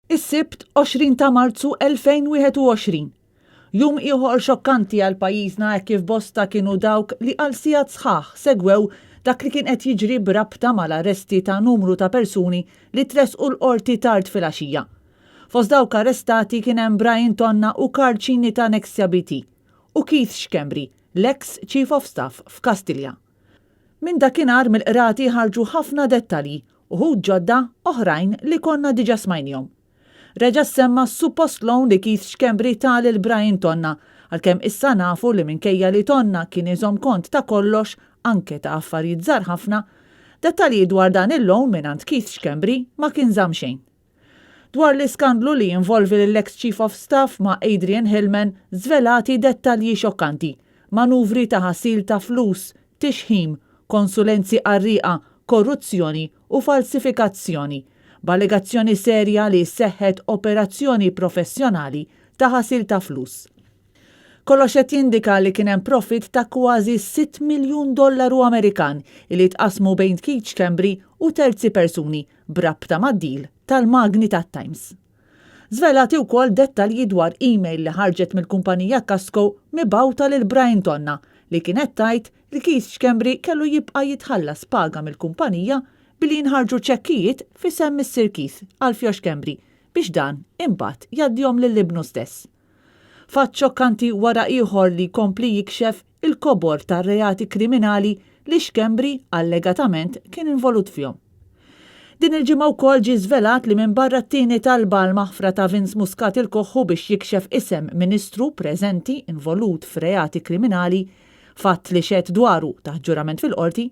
Is-Sibt 20 ta' Marzu 2021. Jum ieħor xokkanti għal pajjiżna hekk kif bosta kienu dawk li għal sigħat sħaħ segwew dak li kien qed jiġri b'rabta mal-arresti ta' numru ta' persuni li tressqu l-Qorti tard filgħaxija. Fost dawk arrestati kien hemm Brian Tonna u Karl Cini ta' Nexia BT u Keith Schembri, l-eks Chief of Staff f'Kastilja. Minn dakinhar mill-qrati ħarġu ħafna dettalji, uħud ġodda, oħrajn li konna diġà smajniehom. Reġa' ssemma s-suppost loan li Keith Schembri ta lil Brian Tonna, għalkemm issa nafu li minkejja li Tonna kien iżomm kont ta' kollox, anke ta' affarijiet żgħar ħafna, dettalji dwar dan il-loan mingħand Keith Schembri ma kien żamm xejn. Dwar l-iskandlu li jinvolvi lill-eks Chief of Staff ma' Adrian Hillman żvelati dettalji xokkanti, manuvri ta' ħasil ta' flus, tixħim, konsulenzi qarrieqa, korruzzjoni u falsifikazzjoni, b'allegazzjoni serja li seħħet operazzjoni professjonali ta' ħasil ta' flus. Kollox qed jindika li kien hemm profitt ta' kważi 6 miljun dollaru Amerikan li tqassmu bejn Keith Schembri u terzi persuni b'rabta mad-deal tal-magni tat-Times. Żvelati wkoll dettalji dwar email li ħarġet mill-kumpanija Kasco mibgħuta lil Brian Tonna li kienet tgħid li Keith Schembri kellu jibqa' jitħallas paga mill-kumpanija billi jinħarġu ċekkijiet f'isem missier Keith, Alfio Schembri, biex dan imbagħad jgħaddihom lil ibnu stess. Fatt xokkanti wara ieħor li jkompli jikxef il-kobor tar-reati kriminali li Schembri allegatament kien involut fihom. Din il-ġimgħa wkoll ġie żvelat li minbarra t-tieni talba għall-maħfra ta' Vince Muscat il-Koħħu biex jikxef isem Ministru preżenti involut f'reati kriminali, fatt li xehed dwaru taħt ġurament fil-Qorti,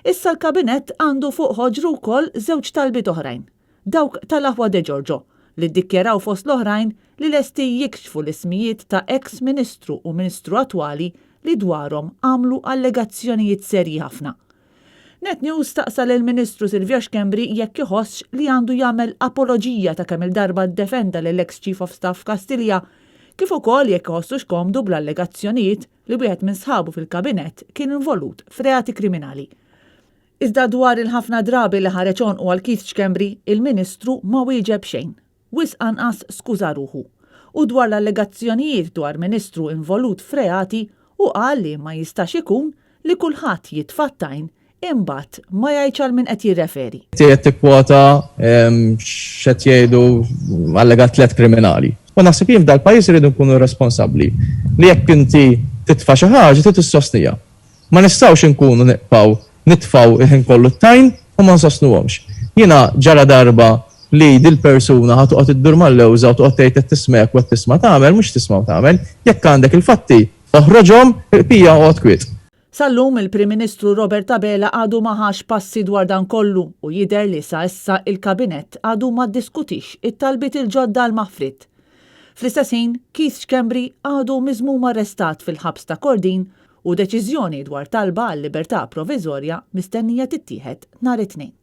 issa l-Kabinett għandu fuq ħoġru wkoll żewġ talbiet oħrajn. Dawk tal-aħwa De Giorgio, li ddikjaraw fost l-oħrajn li lesti jikxfu l-ismijiet ta' eks Ministru u Ministru attwali li dwarhom għamlu allegazzjonijiet serji ħafna. Net News staqsa lill-Ministru Silvio Schembri jekk iħossx li għandu jagħmel apoloġija ta' kemm-il darba ddefenda lill-eks Chief of Staff Kastilja, kif ukoll jekk iħossux komdu bl-allegazzjonijiet li wieħed minn sħabu fil-Kabinett kien involut f'reati kriminali. Iżda dwar il-ħafna drabi li ħareġ għonqu għal Keith Schembri, il-Ministru ma wieġeb xejn. Wisq anqas skuża ruħu. U dwar l-allegazzjonijiet dwar Ministru involut f'reati, hu qal li ma jistax ikun li kulħadd jitfa' t-tajn imbagħad ma jgħidx għal min qed jirreferi. Inti qed tikkwota x'qed jgħidu allegat tliet kriminali. U naħseb jien f'dal-pajjiż irridu nkunu responsabbli li jekk inti titfa' xi ħaġa trid issostniha. Ma nistgħux inkunu nibqgħu nitfgħu l-ħin kollu t-tajn u ma nsostnuhomx. Jiena ġara darba li dil-persuna ħa toqgħod iddur mal-lewża u toqgħod tgħid qed tisma' hekk u qed tisma' tagħmel, mhux tisma' u tagħmel. Jekk għandek il-fatti, oħroġhom, il-qpija oqgħod kwiet. Sal-lum il-Prim Ministru Robert Abela għadu ma ħax passi dwar dan kollu u jidher li sa issa il-Kabinett għadu ma ddiskutix it-talbiet il-ġodda għall-maħfriet. Fl-istess ħin, Keith Schembri għadu miżmum arrestat fil-ħabs ta' Kordin u deċiżjoni dwar talba għal libertà proviżorja mistennija tittieħed nhar it-Tnejn.